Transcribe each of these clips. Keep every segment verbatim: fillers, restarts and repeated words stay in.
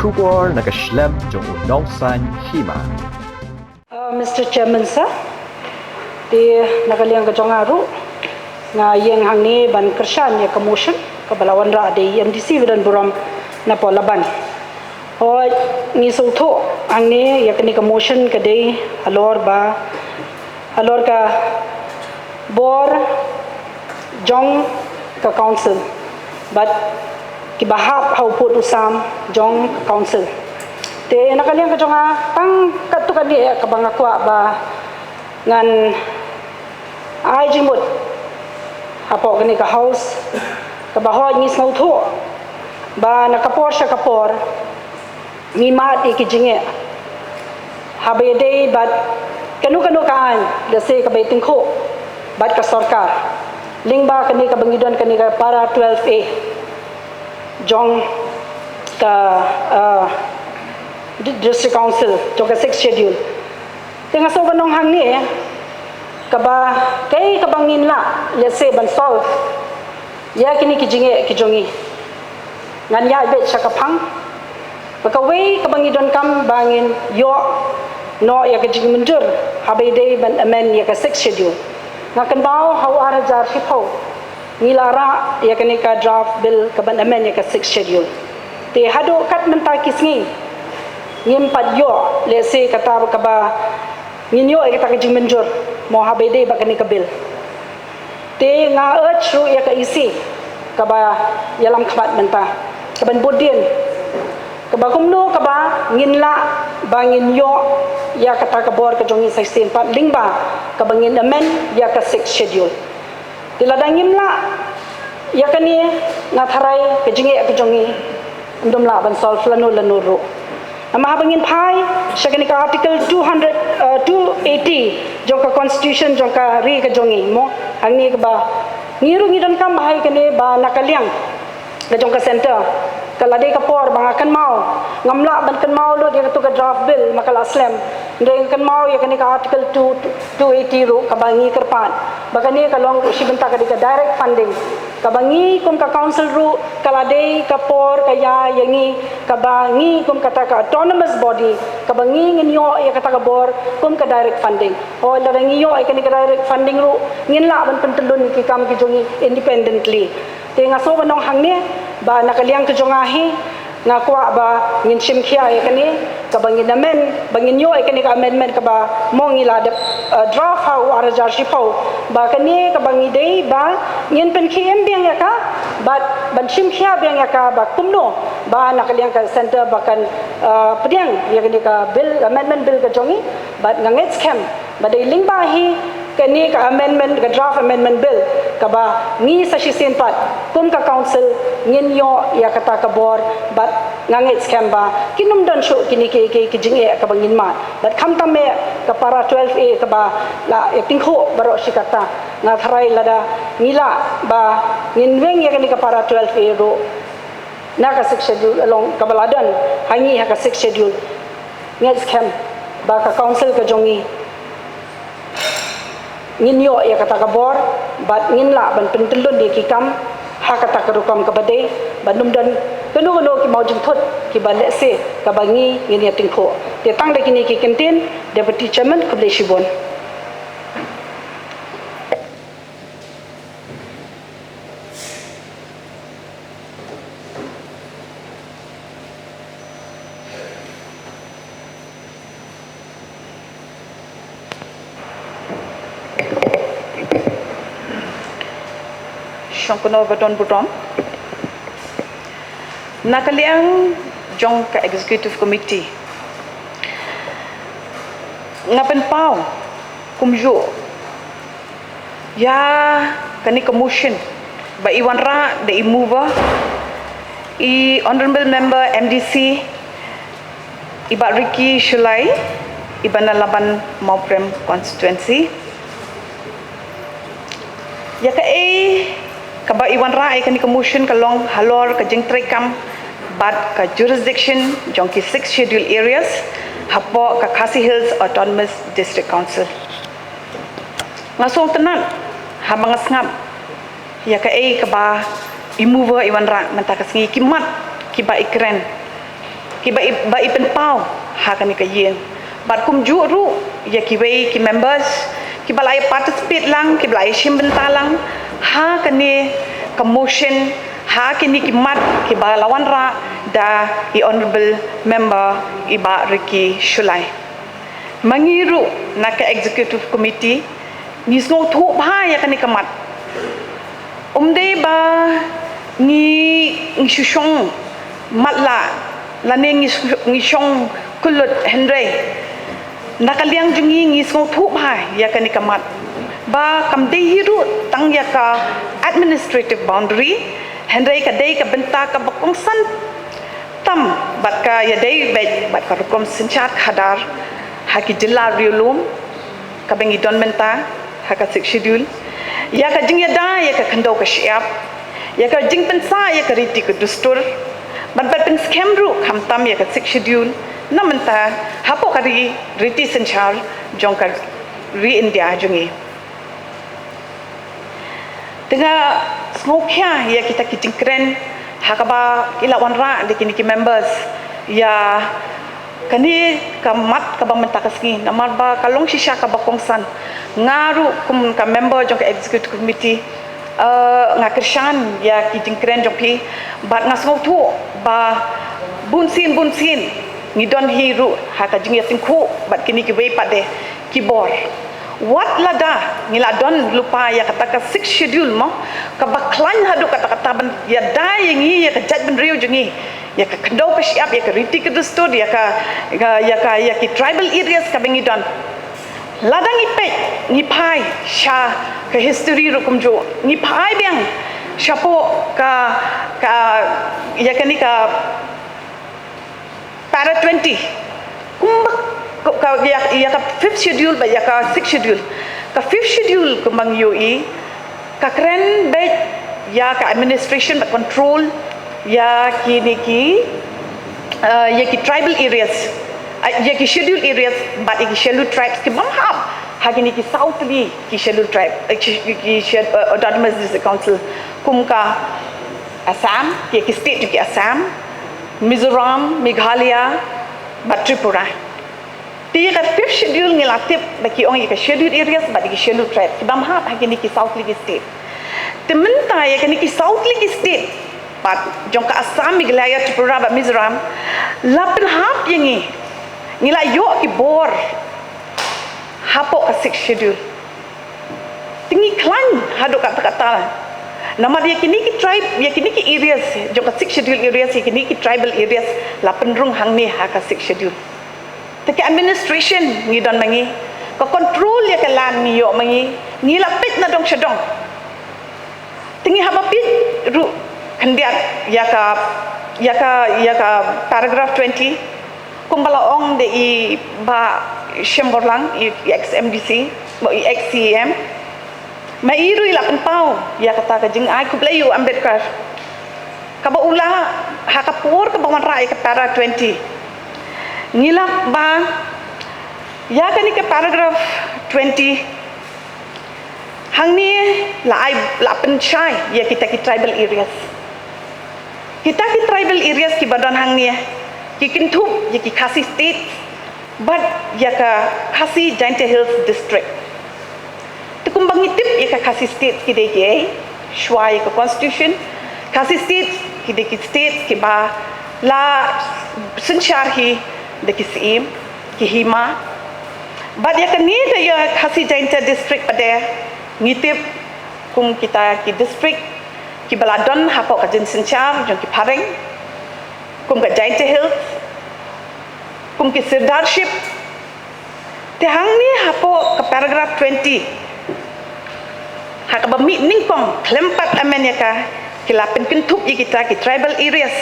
Khubor na ka shlem jong u Nongsaiñ Hima. Uh, Mister Chairman Sir, te na ka liang ka jong nga ruh, nga ïeng hangne ban kyrshan ïa ka motion kaba la wanrah da i MDC ba don burom na Polaban. Hooid, ngi sngewthuh hangne ïa kane ka motion ka dei halor ba, halor ka bor jong ka council bad kiba hap ha u pud u sam jong ka council. Te na ka liang ka jong nga, tang katto katne kaba nga kwah ba ngan ai jingmut hapoh kane ka house, kaba hooid ngi sngewthuh ba na ka por sha ka por ngi mad ïa ki jingeh haba ïadei bad kano kano ka aiñ, lehse kaba ïatyngkhuh bad ka sorkar, lyngba kane kaba ngi don kane ka para twelve A jong ka, uh, di-, District Council, jong ka Sixth Schedule. Te nga sngewbha ban ong hangne, kaba, kaei kaba ngin lah lehse ban solve ïa kine ki jingeh ki jong ngi. Ngan ïaid beit sha ka phang. Ba kawei kaba ngi donkam ba ngin ïoh noh ïa ka jingmynjur haba ïadei ban amend ïa ka Sixth Schedule. Nga kynmaw ha u ar hajar shiphew ngi la rah ïa kane ka draft bill kaban amend ïa ka Sixth Schedule. Te haduh kat mynta ki sngi ngim pat ïoh lehse kata kaba ngin ïoh ïa kata ka jingmynjur mo haba ïadei bad kane ka bill. Te nga urge ruh ïa ka EC kaba ïalam khmat mynta, kaban bud dien, kaba kumno kaba ngin lah ba ngin ïoh ïa kata ka bor ka jong ngi sa shisien pat lyngba kaba ngin amend ïa ka Sixth Schedule. Te lada ngim lah ïa kane, nga tharai ka jingeh ka jong ngi ym dum lah ban solve lano lano ruh. Namar haba ngin phai sha kane ka Article two hundred, uh, two eighty jong ka Constitution jong ka ri ka jong ngi mo, hangne kaba ngi ruh ngi donkam ba ha kane ba na ka liang ka jong ka centre, ka la dei ka por ba nga kynmaw, ngam lah ban kynmaw lut ïa katu ka draft bill ma ka la slem. Hynrei nga kynmaw ïa kane ka Article two, two eighty ruh kaba ngi kyrpad ba kane ka long ruh shi bynta ka dei ka direct funding, kaba ngi kum ka council ruh ka la dei ka por ka ïa ïa ngi, kaba ngi kum kata ka autonomous body, kaba ngi ngin ïoh ïa kata ka bor kum ka direct funding. Hooid, lada ngi ïoh ïa kane ka direct funding ruh ngin lah ban pyntyllun ïa ki kam ki jong ngi independently. Te nga sngewbha ban ong hangne ba na ka liang ka jong nga hi, nga kwah ba ngin shim khia ïa kane, kaba ngin amend, ba ngin ïoh ïa kane ka amendment kaba mo ngi la dep, uh, draft ha u ar hajar shiphew, ba kane kaba ngi dei ba ngin pynkhie im biang ïa ka, bad ban shim khia biang ïa ka ba kumno ba na ka liang ka centre ba kan, uh, pdiang ïa kane ka bill, amendment bill ka jong ngi, bad nga ngeit skhem ba dei lyngba hi kane ka amendment, ka draft amendment bill, kaba ngi sa shisien pat kum ka council ngin ïoh ïa kata ka bor, bad nga ngeit skhem ba kin ym don shuh kine ki, ki, ki jingeh kaba ngin mad. Bad khamtam eh ka para twelve A kaba la ïatyngkhuh baroh shi katta, nga tharai lada ngi lah ba ngin weng ïa kane ka para twelve A ruh na ka Sixth Schedule along kaba la don ha ngi ha ka Sixth Schedule, ngeit skhem ba ka council ka jong ngi ngin ïoh ïa kata ka bor, bad ngin lah ban pyntyllun ïa ki kam ha kata ka rukom kaba dei, bad ym don kano kano ki mawjingthut kiba lehse kaba ngi ngin ïatyngkhuh. Te tang da kine ki kyntien, Deputy Chairman, khublei shibun. Shong kynnoh ba don burom. Na ka liang jong ka Executive Committee, nga pynpaw kumjuh ïa kane ka motion ba i wanrah da i mover, i Honourable Member MDC, i Bah Ricky Shullai, i ba na Laban Mawprem Constituency. Ïa kaei kaba i wanrah ïa kane ka motion ka long halor ka jingtrei kam bad ka jurisdiction jong ki Sixth Schedule Areas hapoh ka Khasi Hills Autonomous District Council. Nga sngewtynnat haba nga sngap ïa kaei kaba i mover i wanrah mynta ka sngi, ki mat kiba i kren. Kiba i, ba i pynpaw ha kane ka ïing. Bad kumjuh ruh ïa kiwei ki members kiba la ïa participate lang, kiba la ïa shim bynta lang ha kane ka motion, ha kine ki mat kiba la wanrah da i Honourable Member i Bah Ricky Shullai. Ma ngi ruh na ka Executive Committee ngi sngewthuh bha ïa kane ka mat. Ym dei ba ngi, ngi shu shong matlah lane ngi, ngi shong kyllut, hynrei na ka liang jong ngi ngi sngewthuh bha ïa kane ka mat ba kam dei hi ruh tang ïa ka administrative boundary, hynrei ka dei ka bynta kaba kongsan tam bad ka ïadei beit bad ka rukom synshar khadar ha ki jylla riewlum kaba ngi don mynta ha ka Sixth Schedule, ïa ka jingïada ïa ka khyndew ka shyiap, ïa ka jingpynshai ïa ka riti ka dustur, bad bad pynskhem ruh khamtam ïa ka Sixth Schedule na mynta hapoh ka ri, riti synshar jong ka ri India jong ngi. Te nga sngewkhia ïa kita ki jingkren ha kaba ki la wanrah da kine ki members ïa kane ka mat kaba mynta ka sngi, namar ba ka long shisha kaba kongsan. Nga ruh kum ka member jong ka Executive Committee, eh, nga kyrshan ïa ki jingkren jong phi bad nga sngewthuh ba bunsien bunsien ngi don hi ruh ha ka jingïasngewkhuh bad kine kiwei pat de ki bor. Wat lada ngi la don lypa ïa kata ka Sixth Schedule mo, kaba khlaiñ haduh katta katta ban ïada ïa ngi, ïa ka jaitbynriew jong ngi, ïa ka khyndew ka shyiap, ïa ka riti ka dustur, ïa ka, ïa ka, ïa ka, ïa ki tribal areas kaba ngi don. Lada ngi peit, ngi phai sha ka history ruh kumjuh, ngi phai biang shapoh ka, ka, ïa kane ka Para twenty. Kumba ka, ka, ïa, ïa ka Fifth Schedule bad ïa ka Sixth Schedule. Ka Fifth Schedule kumba ngi ïohi ka kren beit ïa ka administration bad control ïa kine ki, eh, ïa ki tribal areas, eh, ïa ki schedule areas bad ïa ki schedule tribes ki bym hap ha kine ki saw tylli ki schedule tribe, eh, ki, ki, ki sched-, eh, autonomous district council, kum ka Assam, ki, ki state jong ki Assam, Mizoram, Meghalaya bad Tripura. Te ïa ka Fifth Schedule ngi la tip ba ki ong ïa ka schedule areas bad ïa ki schedule tribe, ki bym hap ha kine ki saw tylli ki state. Te mynta ïa kine ki saw tylli ki state pat jong ka Assam, Meghalaya, Tripura bad Mizoram la pynhap ïa ngi, ngi la ïoh ki bor hapoh ka Sixth Schedule. Te ngi khlaiñ haduh katta katta. Namar ïa kine ki tribe, ïa kine ki areas jong ka Sixth Schedule areas, ïa kine ki tribal areas la pynrung hangne ha ka Sixth Schedule. Te ka administration ngi don ma ngi, ka control ïa ka land ngi ïoh ma ngi, ngi la peit na dong sha dong. Te ngi haba peit ruh khyndiat ïa ka, ïa ka, ïa ka paragraph twenty, kumba la ong da i Bah Shemborlang, i, i ex M D C, ba i ex C E M. Ma i ruh i la pynpaw ïa kata ka jingai khublei ïa u Ambedkar, kaba u la, ha ka por kaba wanrah ïa ka para twenty, ngi la ba ïa kane ka paragraph twenty hangne la ai, la pynshai ïa kita ki tribal areas. Kita ki tribal areas kiba don hangne ki kynthup ïa ki Khasi State bad ïa ka Khasi Jaintia Hills District. Te kumba ngi tip ïa ka Khasi State ki dei kiei, shuwa ïa ka constitution, Khasi State ki dei ki state kiba la synshar hi da ki Syiem, ki Hima. Bad ïa kane ka ïa Khasi Jaintia District pat de ngi tip kum kita ki district kiba la don hapoh ka jingsynshar jong ki phareng, kum ka Jaintia Hills, kum ki Sirdarship. Te hangne hapoh ka paragraph twenty, ha kaba mih nyngkong khlem pat amend ïa ka, ki la pynkynthup ïa kita ki tribal areas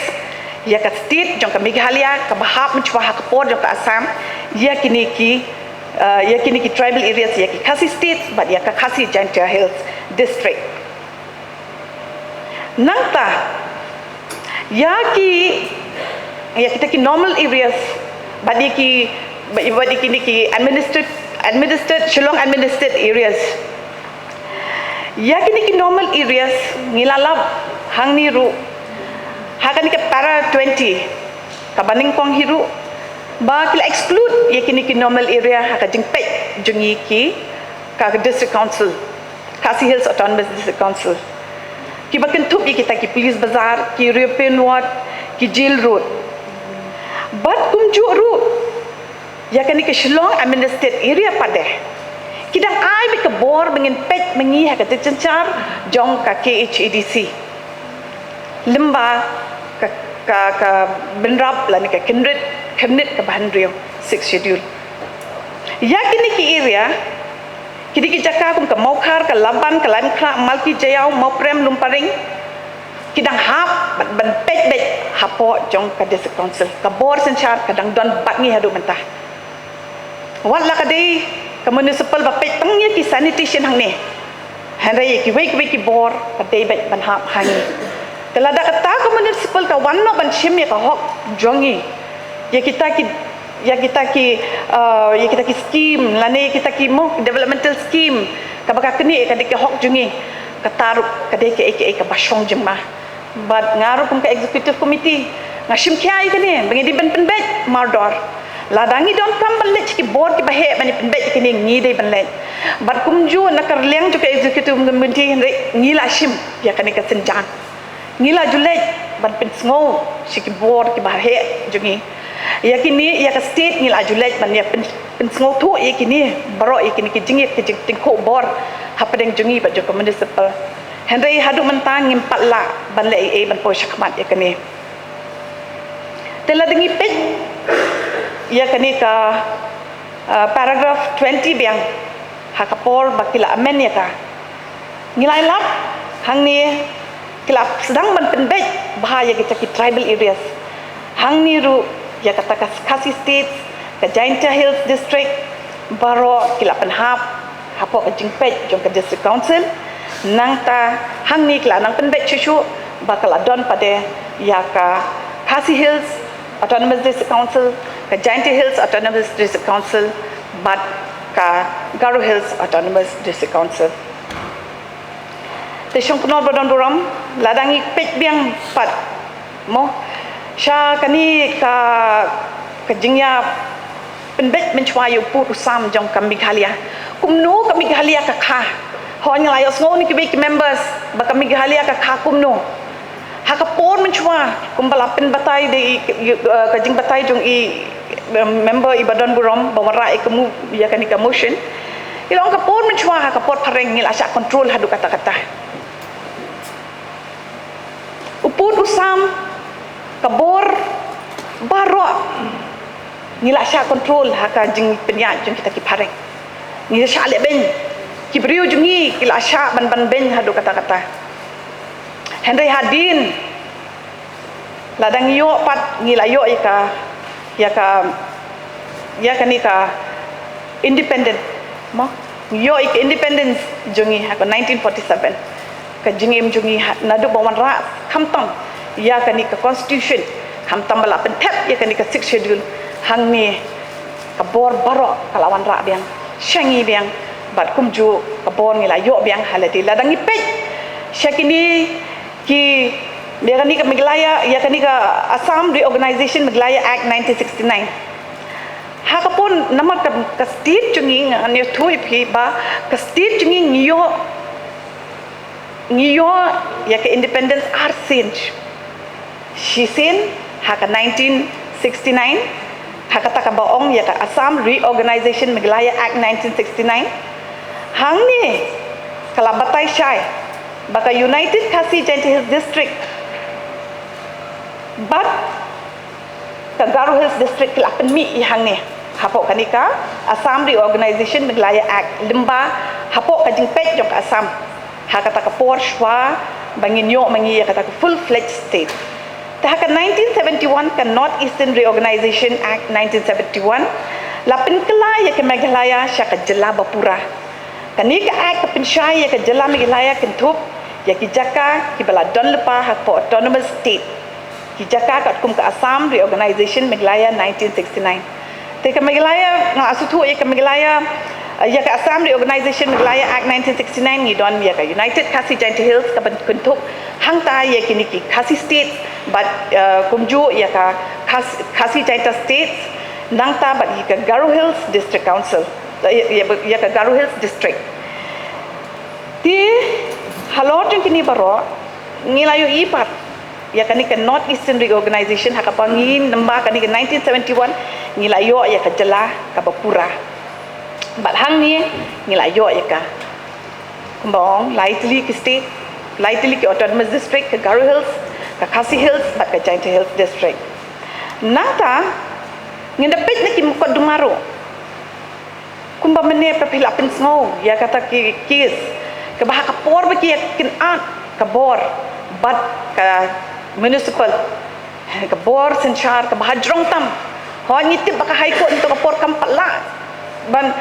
ïa ka state jong ka Meghalaya kaba hap mynshuwa ha ka por jong ka Assam, ïa kine ki, eh, ïa kine ki tribal areas, ïa ki Khasi State bad ïa ka Khasi Jaintia Hills District. Nangta ïa ki, ïa kita ki normal areas bad ïa ki, bad ïa kine ki administered, administered, Shillong administered areas. Ïa kine ki normal areas ngi la lap hangne ruh ha kane ka para twenty. Kaba nyngkong hi ruh ba ki la exclude ïa kine ki normal area ha ka jingpeit jong ngi ki ka District Council, Khasi Hills Autonomous District Council, kiba kynthup ïa kita ki Police Bazar, ki European Ward, ki Jail Road. Bad kumjuh ruh ïa kane ka Shillong Administered Area pat de ki dang ai beit ka bor ba ngin peit ma ngi ha ka jingsynshar jong ka K H A D C lyngba ka, ka, ka bynrap lane ka khyrnit, khyrnit kaba hynriew, Sixth Schedule. Ïa kine ki area, kine ki jaka kum ka Mawkhar, ka Laban, ka Laitumkhrah, Malki, Jaïaw, Mawprem, Lumparing, ki dang hap ban, ban peit beit hapoh jong ka District Council. Ka bor synshar ka dang don bad ngi haduh mynta. Wat la ka dei ka municipal ba peit tang ïa ki sanitation hangne, hynrei ïa kiwei kiwei ki bor ka dei beit ban hap ha ngi. Te lada kata ka municipal ka wan noh ban shim ïa ka hok jong ngi, ïa kita ki, ïa kita ki, uh, ïa kita ki scheme lane ïa kita ki mo developmental scheme kaba ka knieh ka dei ka hok jong ngi, kata ruh ka dei kaei kaei kaba shong jingma. Bad nga ruh kum ka executive committee nga shim khia ïa kane ba ngi dei ban pynbeit mardor. Lada ngi donkam ban leit ki bor kiba heh ban pynbeit ïa kane, ngi dei ban leit. Bad kumjuh na ka liang jong ka executive committee hynrei ngi la shim ïa kane ka sienjang. Ngi la ju leit ban pynsngew sha ki bor kiba heh jong ngi. Ïa kine, ïa ka state ngi la ju leit ban ïa pyn, pynsngewthuh ïa kine baroh, ïa kine ki jingïeit ki jingtyngkhuh bor hapdeng jong ngi bad jong ka municipal. Hynrei haduh mynta ngim pat lah ban leh ei ei ban poi shakhmat ïa kane. Te lada ngi peit ïa kane ka, uh, paragraph twenty biang, ha ka por ba ki la amend ïa ka, ngi la ïalap hangne ki la sdang ban pynbeit bha ïa kita ki tribal areas. Hangne ruh ïa kata ka Khasi States, ka Jaintia Hills District, baroh ki la pynhap hapoh ka jingpeit jong ka District Council. Nangta hangne ki la nang pynbeit shuh shuh ba ka la don pat de ïa ka Khasi Hills Autonomous District Council, ka Jaintia Hills Autonomous District Council bad ka Garo Hills Autonomous District Council. Te shong kynnoh ba don burom, lada ngi peit biang pat mo sha kane ka, ka jingïa pynbeit mynshuwa ïa u pud u sam jong ka Meghalaya. Kumno ka Meghalaya ka kha? Hooid nga la ïohsngew na kiwei ki members ba ka Meghalaya ka kha kumno. Ha ka por mynshuwa kumba la pynbatai da i, i, eh, ka jingbatai jong i, eh, member i ba don burom ba wanrah ïa ka mo, ïa kane ka motion. I long ka por mynshuwa ha ka por phareng ngi la shah control haduh katta katta. U pud u sam, ka bor, baroh ngi la shah control ha ka jingpynïaid jong kita ki phareng. Ngi la shah leh beiñ. Ki briew jong ngi ki la shah ban, ban beiñ haduh katta katta. Hynrei hadien lada ngi ïoh pat, ngi la ïoh ïa ka, ïa ka, ïa kane ka independent mo, ngi ïoh ïa ka independence jong ngi ha ka nineteen forty-seven. Ka jingim jong ngi ha, naduh ba wanrah khamtam ïa kane ka constitution, khamtam ba la pynthep ïa kane ka Sixth Schedule, hangne ka bor baroh ka la wanrah biang sha ngi biang. Bad kumjuh ka bor ngi la ïoh biang ha lade. Lada ngi peit sha kine ki, ïa kane ka Meghalaya, ïa kane ka Assam Reorganization Meghalaya Act nineteen sixty-nine. Ha ka por namar ka, ka state jong ngi, ngan ïathuh ïa phi ba ka state jong ngi ngi ïoh, ngi ïoh ïa ka independence ar sien. Shisien ha ka nineteen sixty-nine, ha kata kaba ong ïa ka Assam Reorganization Meghalaya Act nineteen sixty-nine. Hangne ka la batai shai ba ka United Khasi Jaintia Hills District bad ka Garo Hills District ki la pynmih ïa hangne hapoh kane ka Assam Reorganization Meghalaya Act, lyngba hapoh ka jingpeit jong ka Assam ha kata ka por shuwa ba ngin ïoh ma ngi ïa kata ka full-fledged state. Te ha ka nineteen seventy-one ka North Eastern Reorganization Act nineteen seventy-one la pynkylla ïa ka Meghalaya sha ka jylla ba pura. Kane ka Act ka pynshai ïa ka jylla Meghalaya kynthup ïa ki jaka kiba la don lypa ha ka autonomous state, ki jaka katkum ka Assam Reorganization Meghalaya nineteen sixty-nine. Te ka Meghalaya, nga la sngewthuh ïa ka Meghalaya, Ïa ka Assam Reorganization Meghalaya Act nineteen sixty-nine ngi don ïa ka United Khasi Jaintia Hills kaba kynthup hangta ïa kine ki Khasi States bad, eh, kumjuh ïa ka Khas-, Khasi Jaintia States nangta bad ïa ka Garo Hills District Council. Eh, ïa, ïa, ïa ka Garo Hills District. Te halor jong kine baroh ngi la ïohi pat ïa kane ka North Eastern Reorganization ha kaba ngi, namar kane ka nineteen seventy-one ngi la ïoh ïa ka jylla kaba pura. Bad hangne ngi la ïoh ïa ka, kumba ong, lai tylli ki state, lai tylli ki autonomous district, ka Garo Hills, ka Khasi Hills bad ka Jaintia Hills District. Nangta ngin da peit na ki mukotduma ruh. Kumba mynne phi la pynsngew ïa kata ki case kaba ha ka por ba ki ïa kynad ka bor bad ka municipal, ka bor synshar kaba ha jrong tam. Hooid, ngi tip ba ka High Court nto ka por kam pat lah ban,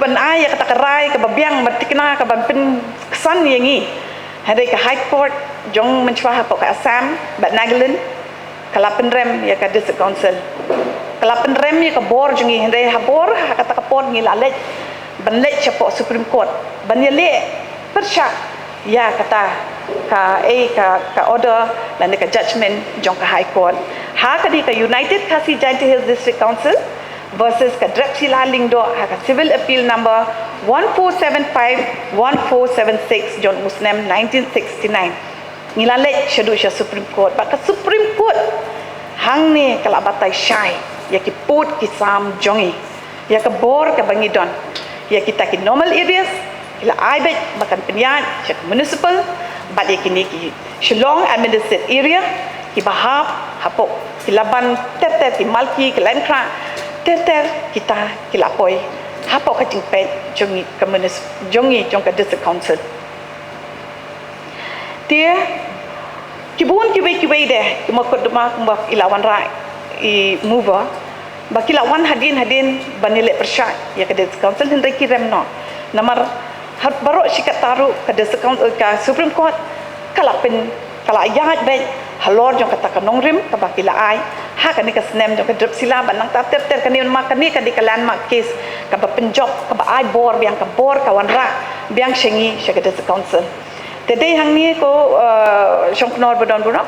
ban ai ïa kata ka rai kaba biang, ban tikna, kaba pynksan ïa ngi. Hynrei ka High Court jong mynshwa hapoh ka Assam bad Nagaland ka la pynrem ïa ka District Council, ka la pynrem ïa ka bor jong ngi. Hynrei ha bor ha kata ka por ngi la leit ban leit shapoh Supreme Court ban ïaleh pyrshah ïa kata ka, eh, ka, ka order lane ka judgment jong ka High Court ha kane ka United Khasi Jaintia Hills District Council versus ka Drepsila Lyngdoh ha ka Civil Appeal number one four seven five, one four seven six jong u snem nineteen sixty-nine. Ngi la leit shaduh sha Supreme Court, bad ka Supreme Court hangne ka la batai shai ïa ki pud ki sam jong ngi, ïa ka bor kaba ngi don. Ïa kita ki normal areas ki la ai beit ba kan pynïaid sha ka municipal, bad ïa kine ki Shillong Administered Area kiba hap hapoh, ki la ban ter ter, ki Malki, ki Laintrah, ter ter kita ki la poi hapoh ka jingpeit jong ngi ka munis-, jong ngi jong ka District Council. Te ki bun kiwei kiwei de ki mukotduma kumba i la wanrah i mover ba ki la wan hadien hadien ban ïaleh pyrshah ïa ka District Council, hynrei ki rem noh. Namar ha baroh shi katta ruh ka District Council, ka Supreme Court ka la pyn, ka la ïaid beit halor jong kata ka nongrim kaba ki la ai ha kane ka snem jong ka Drepsila, bad nangta ter ter kane, namar kane ka dei ka landmark case kaba pynjop, kaba ai bor biang, ka bor ka wanrah biang sha ngi, sha ka District Council. Te dei hangne ko, eh, shongknor ba don burom,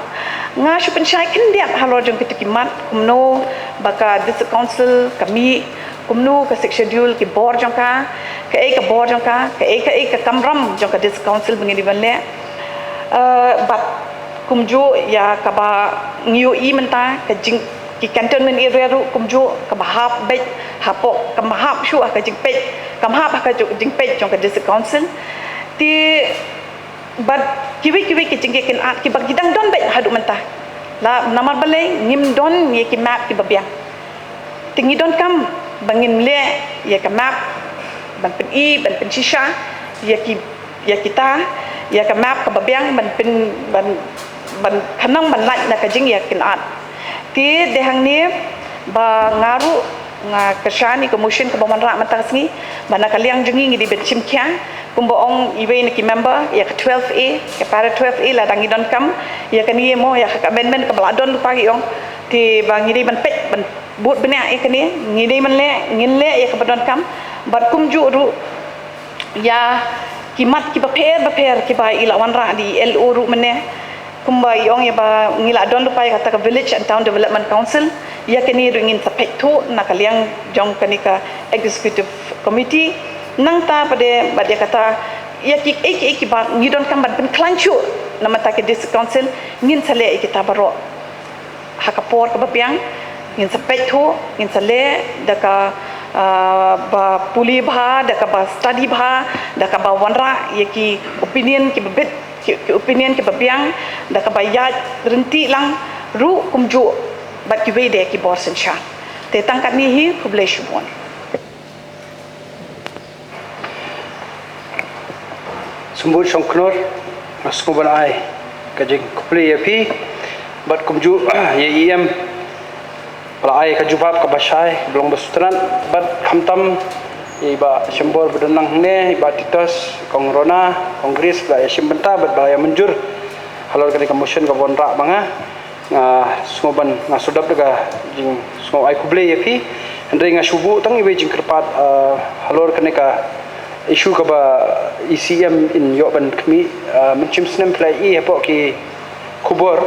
nga shu pynshai khyndiat halor jong kito ki mat, kumno ba ka District Council ka mih, kumno ka Sixth Schedule, ki bor jong ka, kaei ka bor jong ka, kaei kaei ka kamram jong ka District Council ba ngi dei ban leh. Eh, bad kumjuh ïa kaba ngi ïohi mynta ka jing, ki cantonment area ruh kumjuh kaba hap beit hapoh, kaba hap shuh ha ka jingpeit, kaba hap ha ka ju-, jingpeit jong ka District Council. Te bad kiwei kiwei ki jingkynad kiba ki dang don beit haduh mynta. La namar balei? Ngim don ïa ki map kiba biang. Te ngi donkam ba ngin leh ïa ka map ban pyni, ban pynshisha ïa ki, ïa kita, ïa ka map kaba biang ban pyn, ban, ban khnang ban lait na ka jingïakynad. Te dei hangne ba nga ruh nga kyrshan ïa ka motion kaba wanrah mynta ka sngi ba na ka liang jong ngi ngi dei ban shim khia, kumba ong iwei na ki member, ïa ka twelve A, ka para twelve A, lada ngi donkam ïa kane, mo, ïa ka amendment kaba la don lypa, ki ong te ba ngi dei ban peit, ban bud bniah ïa kane, ngi dei ban leh, ngin leh ïa kaba donkam. Bad kumjuh ruh ïa ki mat kiba pher bapher kiba i la wanrah da i L O ruh mynne. Kumba i ong ïa ba ngi la don lypa ïa kata ka Village and Town Development Council, ïa kane ruh ngin sa peit thuh na ka liang jong kane ka Executive Committee. Nangta pat de bad ïa kata, ïa ki, eh, ki, eh, kiba ngi donkam ban pynkhlaiñ shuh na bynta ka District Council, ngin sa leh ïa kita baroh ha ka por kaba biang. Ngin sa peit thuh, ngin sa leh da ka, ah, ba pule bha, da kaba study bha, da kaba wanrah ïa ki opinion kiba bit, ki, ki opinion kiba biang, da kaba ïaid ryntih lang ruh kumjuh bad kiwei de ki bor synshar. Te tang katne hi, khublei shibun. Sngewbha shongknor, nga sngewbha ai ka jingkhublei ïa phi bad kumjuh ïa i E M ba la ai ka jubab kaba shai, ba long ba sngewtynnat, bad khamtam ïa i Bah Shimbor ba don lang hangne, i Bah Titos, Kong Rona, Kong Grace, ba la ïa shim bynta bad ba la ïa mynjur halor kane ka motion kaba wanrah ba nga, nga sngewbha, nga sngewdap da ka jingsngew ai khublei ïa phi. Hynrei nga shu buh tang iwei jingkyrpad, ah, halor kane ka issue kaba i C M in ïoh ban khmih, ah, mynshim snem phi la ïohi hapoh ki khubor,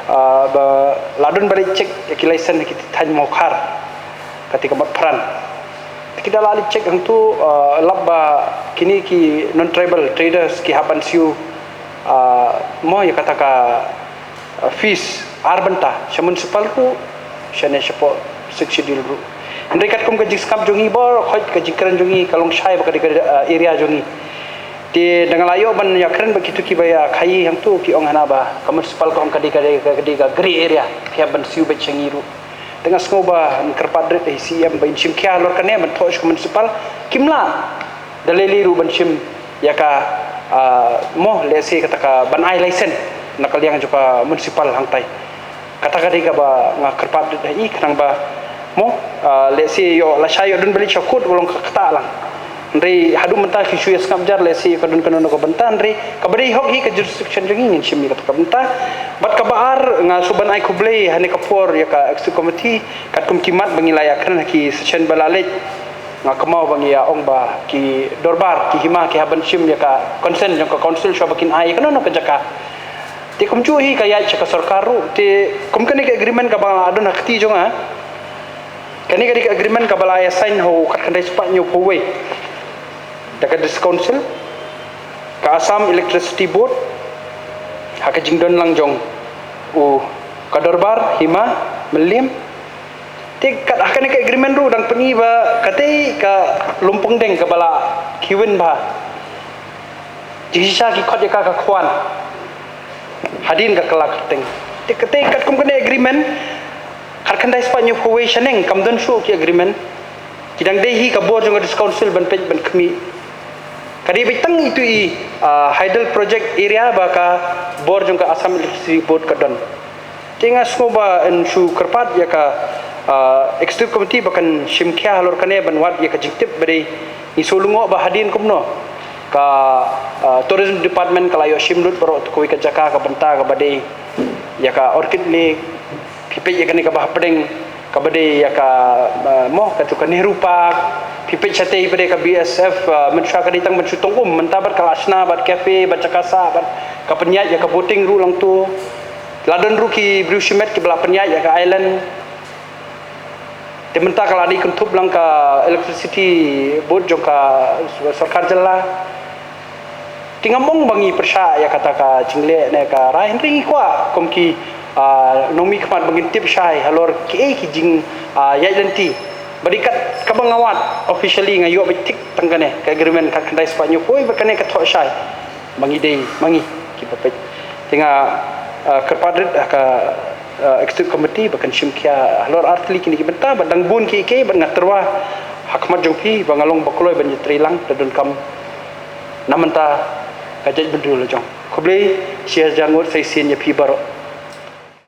ah, ba la don ba leit check ïa ki license ki thaiñ Mawkhar, kata ka Mawphran. Te ki da la leit check hangtu, ah, lap ba kine ki non-tribal traders ki hap ban siew, ah, mo ïa kata ka, ah, fees ar bynta sha municipal ruh, shane shapoh Sixth Schedule ruh. Hynrei katkum ka jingsngap jong ngi baroh, ka jingkren jong ngi ka long shai ba ka dei ka, ah, area jong ngi. Te da nga la ïoh ban ïakren bad kito kiba ïa khaïi hangtu, ki ong hana ba ka municipal ka ong ka dei, ka dei, ka dei ka grey area, phi hap ban siew beit sha ngi ruh. Te nga sngew ba yn kyrpad rit ïa i C M ba in shim khia halor kane ban thoh sha ka municipal, kim lah da lei lei ruh ban shim ïa ka, ah, mo, lehse kata ka ban ai license na ka liang jong ka municipal hangtai. Kata ka dei kaba nga kyrpad rit ïa i, khnang ba mo, ah, lehse ïoh lashai ïoh don ba leit sha court, ba long ka ktah lang. Hynrei haduh mynta ki shu ïa sngap jar, lehse ka don kano kano ka bynta, hynrei kaba dei hok hi ka jurisdiction jong ngi, ngin shim ïa kata ka bynta. Bad kaba ar, nga shu ban ai khublei ha kane ka por ïa ka executive committee, katkum ki mat ba ngi la ïakren ha ki session ba la leit. Nga kynmaw ba ngi ïa ong ba ki dorbar, ki hima, ki hap ban shim ïa ka consent jong ka council shuwa ba kin ai ïa kano kano ka jaka. Te kumjuh hi ka ïaid sha ka sorkar ruh. Te kum kane ka agreement kaba nga don ha kti jong nga, kane ka dei ka agreement kaba la ïa sign ha u khatkhyndai spah hynñiewphew wei da ka District Council, ka Assam Electricity Board, ha ka jingdon lang jong u ka dorbar, hima, mylliem. Te kat ha kane ka agreement ruh dang pyni ba katei ka Lumpyngdeng kaba la khie win bha, jingshisha ki khot ïa ka ka khwan hadien ka kylla kyrteng. Te katei katkum kane agreement, khatkhyndai spah hynñiewphew wei shaneng kam don shuh ki agreement. Ki dang dei hi ka bor jong ka District Council ban peit ban khmih. Ka dei beit tang itu i, ah, hydel project area ba ka bor jong ka Assam Electricity Board ka don. Te nga sngew ba yn shu kyrpad ïa ka, ah, executive committee ba kan shim khia halor kane ban wad ïa ka jingtip ba dei ngi shu lyngngoh ba hadien kumno ka, ah, tourism department ka la ïoh shim lut baroh kawei ka jaka ka bynta kaba dei ïa ka Orchid Lake. Phi peit ïa kane kaba hapdeng, kaba dei ïa ka, ah, mo, kato ka Nehru Park. Phi peit shatei ba dei ka B S F, ah, mynshuwa ka dei tang ban shu tong um, mynta bad ka la shna bad cafe bad jaka sah bad ka pynïaid ïa ka boating ruh lang tu. La don ruh ki briew shimet kiba la pynïaid ïa ka island. Te mynta ka la dei kynthup lang ka electricity board jong ka sorkar jylla. Te ngam ong ba ngi pyrshah ïa kata ka jingleh ne ka rai, hynrei ngi kwah kum ki, ah, nongmihkhmat ba ngin tip shai halor kiei ki jing, ah, ïaid lynti. Ba dei kat kaba nga wad officially nga ïoh beit tik tang kane ka agreement khatkhyndai spah hynñiewphew wei, bad kane ka thoh shai ba ngi dei ma ngi kiba peit. Te nga, ah, kyrpad rit ha ka, ah, executive committee ba kan shim khia halor artylli kine ki bynta, bad dang bun kiei kiei, bad nga tyrwa ha khmat jong phi ba nga long ba kloi ban ïatreilang, da donkam na mynta ka jaitbynriew la jong. Khublei shihajar ngut sa shisien ïa phi baroh.